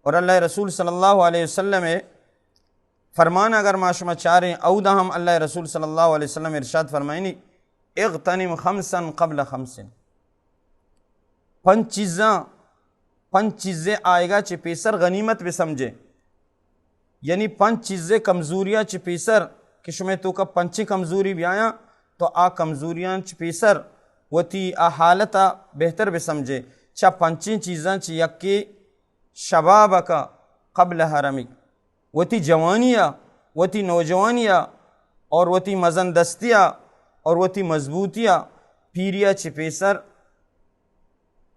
اور اللہ رسول صلی اللہ علیہ وسلم فرمان اگر ما شما چاریں، اودا ہم اللہ رسول صلی اللہ علیہ وسلم ارشاد فرمائنی، اغتنم خمسا قبل خمس، پنچ چیزاں، پنچ چیزیں آئیگا چہ پیسر غنیمت بہ سمجھے۔ یعنی پنچ چیزیں کمزوریا چہ پیسر، کہ شمے توکا پنچیں کمزوری بیایاں، تو آ کمزوریاں چہ پیسر وتی آ حالتا بہتر بہ سمجھے۔ چا پنچیں چیزاں چہ یکے شبابک قبل ہرمک، وتی جوانیا، وتی نوجوانیا اور وتی مزن دستیا اور وتی مضبوطیا پیریا چہ پیسر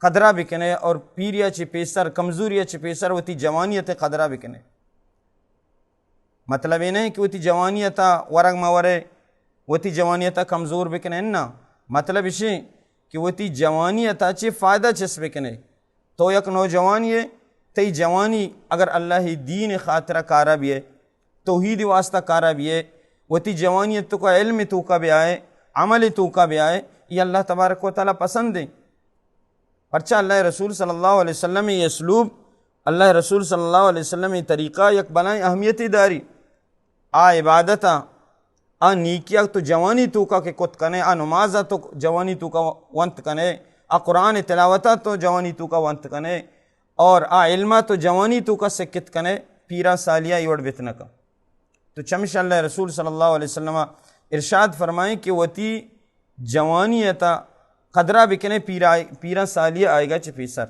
قدرا بکنے اور پیریا چہ پیسر، کمزوریا چہ پیسر وتی جوانیت قدرا بکنے۔ مطلب اے نہ کہ وتی جوانیتا ورگ مہ ورے، وتی جوانیتا کمزور بکنے، نہ۔ مطلب اشی کہ وتی جوانیتا چہ فائدہ چست بکنے۔ تو یک نوجوانی ئے، تئی جوانی اگر اللہ دین خاطرا کارا بیئے، توحید واسطہ کارا بیئے، وتی جوانی توکا علم توکا بیائے، عمل توکا بیائے، یہ اللہ تبارک و تعالی پسند ہیں۔ پرچا اللہ رسول صلی اللہ علیہ وسلم یہ اسلوب، اللہ رسول صلی اللہ علیہ وسلم یہ طریقہ یک بلائیں اہمیتی داری۔ آ عبادتا، آ نیکیا تو جوانی توکا کہ کت کنے، آ نمازا تو جوانی توکا ونت کنے، آ قرآن تلاوتا تو جوانی توکا ونت کنے، اور آ علما تو جوانی توکا سکت کنے، پیرا سالیا ایوڑ بتنکا۔ تو چمش اللہ رسول صلی اللہ علیہ وسلم ارشاد فرمائیں کہ وتی جوانی تا قدرا بکنے، پیرا، پیرا سالی آئیگا چہ پیسر۔